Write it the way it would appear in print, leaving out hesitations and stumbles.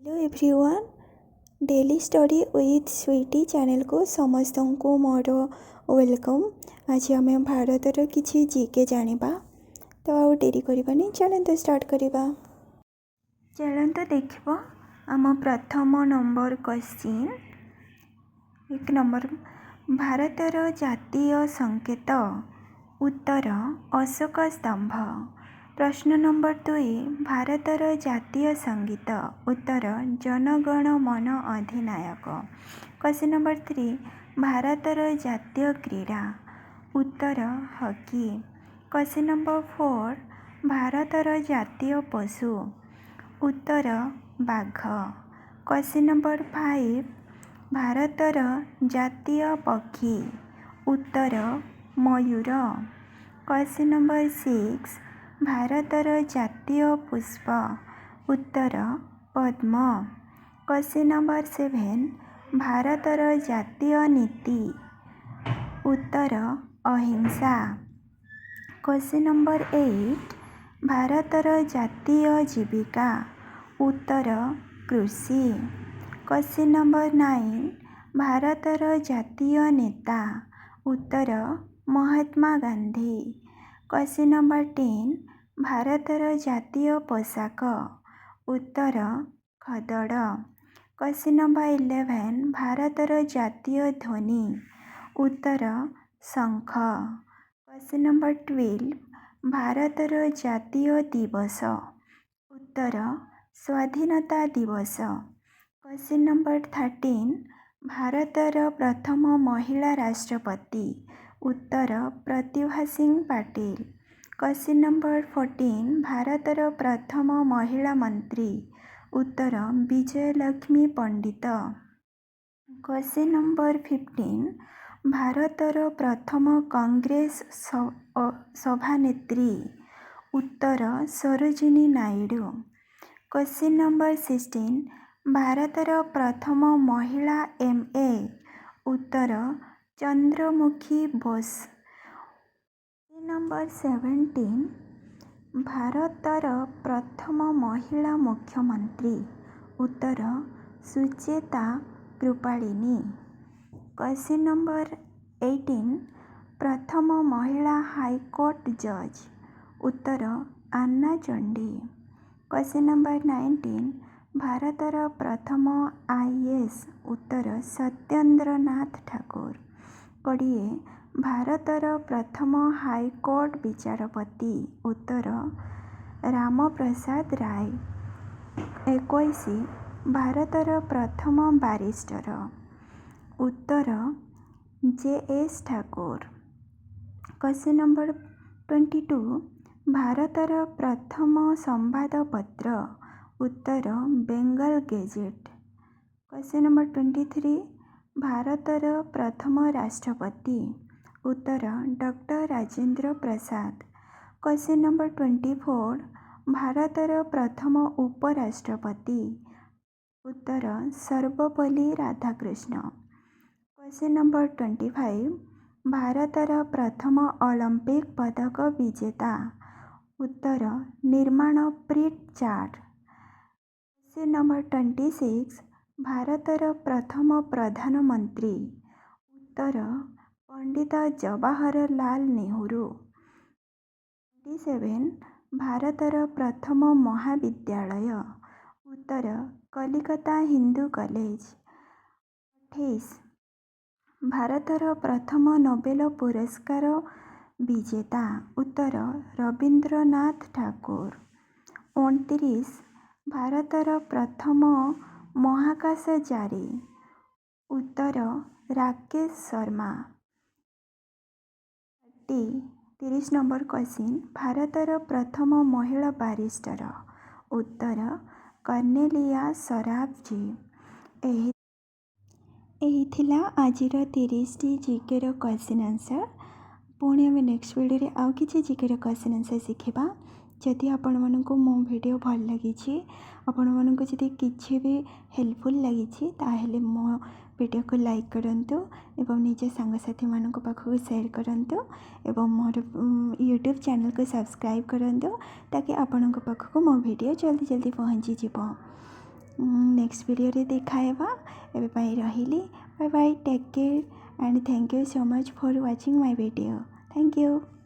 Hello everyone, Daily Study with Sweety ଚ୍ୟାନେଲ୍କୁ ସମସ୍ତଙ୍କୁ ମୋର welcome. ଆଜି ଆମେ ଭାରତର କିଛି ଜିକେ ଜାଣିବା, ତ ଆଉ ଡେରି କରିବାନି, ଚାଲନ୍ତୁ ଷ୍ଟାର୍ଟ କରିବା। ଚାଲନ୍ତୁ ଦେଖିବା ଆମ ପ୍ରଥମ ନମ୍ବର କ୍ୱେଶ୍ଚିନ୍। 1 ନମ୍ବର, ଭାରତର ଜାତୀୟ ସଂକେତ? ଉତ୍ତର, ଅଶୋକ ସ୍ତମ୍ଭ। ପ୍ରଶ୍ନ ନମ୍ବର 2, ଭାରତର ଜାତୀୟ ସଙ୍ଗୀତ? ଉତ୍ତର, ଜନଗଣ ମନ ଅଧିନାୟକ। କ୍ୱେଶ୍ଚିନ୍ ନମ୍ବର 3, ଭାରତର ଜାତୀୟ କ୍ରୀଡ଼ା? ଉତ୍ତର, ହକି। କ୍ୱେଶ୍ଚିନ୍ ନମ୍ବର 4, ଭାରତର ଜାତୀୟ ପଶୁ? ଉତ୍ତର, ବାଘ। କ୍ୱେଶ୍ଚିନ୍ ନମ୍ବର 5, ଭାରତର ଜାତୀୟ ପକ୍ଷୀ? ଉତ୍ତର, ମୟୂର। କ୍ୱେଶ୍ଚିନ୍ ନମ୍ବର 6, ଭାରତର ଜାତୀୟ ପୁଷ୍ପ? ଉତ୍ତର, ପଦ୍ମ। କ୍ୱେଶ୍ଚିନ୍ ନମ୍ବର 7, ଭାରତର ଜାତୀୟ ନୀତି? ଉତ୍ତର, ଅହିଂସା। କ୍ୱେଶ୍ଚିନ୍ ନମ୍ବର 8, ଭାରତର ଜାତୀୟ ଜୀବିକା? ଉତ୍ତର, କୃଷି। କ୍ୱେଶ୍ଚିନ୍ ନମ୍ବର 9, ଭାରତର ଜାତୀୟ ନେତା? ଉତ୍ତର, ମହାତ୍ମା ଗାନ୍ଧୀ। କ୍ୱେଶ୍ଚିନ୍ ନମ୍ବର 10, ଭାରତର ଜାତୀୟ ପୋଷାକ? ଉତ୍ତର, ଖଦଡ଼। କ୍ୱେଶ୍ଚିନ୍ ନମ୍ବର 11, ଭାରତର ଜାତୀୟ ଧ୍ୱନି? ଉତ୍ତର, ଶଙ୍ଖ। କ୍ୱେଶ୍ଚିନ୍ ନମ୍ବର 12, ଭାରତର ଜାତୀୟ ଦିବସ? ଉତ୍ତର, ସ୍ୱାଧୀନତା ଦିବସ। କ୍ୱେଶ୍ଚିନ୍ ନମ୍ବର 13, ଭାରତର ପ୍ରଥମ ମହିଳା ରାଷ୍ଟ୍ରପତି? ଉତ୍ତର, ପ୍ରତିଭା ସିଂ ପାଟିଲ। କ୍ୱେଶ୍ଚିନ୍ ନମ୍ବର 14, ଭାରତର ପ୍ରଥମ ମହିଳା ମନ୍ତ୍ରୀ? ଉତ୍ତର, ବିଜୟଲକ୍ଷ୍ମୀ ପଣ୍ଡିତ। କ୍ୱେଶ୍ଚିନ୍ ନମ୍ବର 15, ଭାରତର ପ୍ରଥମ କଂଗ୍ରେସ ସଭାନେତ୍ରୀ? ଉତ୍ତର, ସରୋଜିନୀ ନାଇଡୁ। କ୍ୱେଶ୍ଚିନ୍ ନମ୍ବର 16, ଭାରତର ପ୍ରଥମ ମହିଳା ଏମ୍.ଏ.? ଉତ୍ତର, ଚନ୍ଦ୍ରମୁଖୀ ବୋଷ। ନମ୍ବର 17, ଭାରତର ପ୍ରଥମ ମହିଳା ମୁଖ୍ୟମନ୍ତ୍ରୀ? ଉତ୍ତର, ସୁଚେତା କୃପାଳିନୀ। କ୍ୱେଶ୍ଚିନ୍ ନମ୍ବର 18, ପ୍ରଥମ ମହିଳା ହାଇକୋର୍ଟ ଜଜ୍? ଉତ୍ତର, ଆନ୍ନା ଚଣ୍ଡୀ। କ୍ୱେଶ୍ଚିନ୍ ନମ୍ବର 19, ଭାରତର ପ୍ରଥମ ଆଇଏଏସ୍? ଉତ୍ତର, ସତ୍ୟେନ୍ଦ୍ରନାଥ ଠାକୁର। 20, ଭାରତର ପ୍ରଥମ ହାଇକୋର୍ଟ ବିଚାରପତି? ଉତ୍ତର, ରାମପ୍ରସାଦ ରାୟ। 21, ଭାରତର ପ୍ରଥମ ବାରିଷ୍ଟର? ଉତ୍ତର, ଜେ ଏସ୍ ଠାକୁର। କ୍ୱେଶ୍ଚିନ୍ ନମ୍ବର 22, ଭାରତର ପ୍ରଥମ ସମ୍ବାଦପତ୍ର? ଉତ୍ତର, ବେଙ୍ଗଲ ଗେଜେଟ୍। କ୍ୱେଶ୍ଚିନ୍ ନମ୍ବର 23, ଭାରତର ପ୍ରଥମ ରାଷ୍ଟ୍ରପତି? ଉତ୍ତର, doctor Rajendra Prasad. Question number 24, ଭାରତର ପ୍ରଥମ ଉପରାଷ୍ଟ୍ରପତି? ଉତ୍ତର, ସର୍ବପଲ୍ଲୀ ରାଧାକୃଷ୍ଣ। କ୍ୱେଶ୍ଚିନ୍ ନମ୍ବର 25, ଭାରତର ପ୍ରଥମ ଅଲିମ୍ପିକ୍ ପଦକ ବିଜେତା? ଉତ୍ତର, ହରମନପ୍ରୀତ କୌର। କ୍ୱେଶ୍ଚିନ୍ ନମ୍ବର 26, ଭାରତର ପ୍ରଥମ ପ୍ରଧାନମନ୍ତ୍ରୀ? ଉତ୍ତର, ପଣ୍ଡିତ ଜବାହରଲାଲ ନେହେରୁ। 27, ଭାରତର ପ୍ରଥମ ମହାବିଦ୍ୟାଳୟ? ଉତ୍ତର, କଲିକତା ହିନ୍ଦୁ କଲେଜ। 28, ଭାରତର ପ୍ରଥମ ନୋବେଲ ପୁରସ୍କାର ବିଜେତା? ଉତ୍ତର, ରବୀନ୍ଦ୍ରନାଥ ଠାକୁର। 29, ଭାରତର ପ୍ରଥମ ମହାକାଶଚାରୀ? ଉତ୍ତର, ରାକେଶ ଶର୍ମା। 30 ନମ୍ବର କ୍ୱେଶ୍ଚିନ୍, ଭାରତର ପ୍ରଥମ ମହିଳା ବାରିଷ୍ଟର? ଉତ୍ତର, କର୍ଣ୍ଣେଲିଆ ସରାବଜୀ। ଏହି ଥିଲା ଆଜିର 30ଟି ଜିକେର କ୍ୱେଶ୍ଚିନ୍ ଆନ୍ସର୍। ପୁଣି ଆମେ ନେକ୍ସଟ ଭିଡ଼ିଓରେ ଆଉ କିଛି ଜିକେର କ୍ୱେଶ୍ଚିନ୍ ଆନ୍ସର୍ ଶିଖିବା। ଯଦି ଆପଣମାନଙ୍କୁ ମୋ ଭିଡ଼ିଓ ଭଲ ଲାଗିଛି, ଆପଣମାନଙ୍କୁ ଯଦି କିଛି ବି ହେଲ୍ପଫୁଲ୍ ଲାଗିଛି, ତାହେଲେ ମୋ ଭିଡ଼ିଓକୁ ଲାଇକ୍ କରନ୍ତୁ ଏବଂ ନିଜ ସାଙ୍ଗସାଥିମାନଙ୍କ ପାଖକୁ ସେୟାର କରନ୍ତୁ ଏବଂ ମୋର ୟୁଟ୍ୟୁବ୍ ଚ୍ୟାନେଲ୍କୁ ସବସ୍କ୍ରାଇବ୍ କରନ୍ତୁ, ତାକି ଆପଣଙ୍କ ପାଖକୁ ମୋ ଭିଡ଼ିଓ ଜଲ୍ଦି ଜଲ୍ଦି ପହଞ୍ଚିଯିବ। ନେକ୍ସଟ ଭିଡ଼ିଓରେ ଦେଖା ହେବା। ଏବେ ପାଇଁ ରହିଲି। Bye bye, take care and thank you so much for watching my video. Thank you.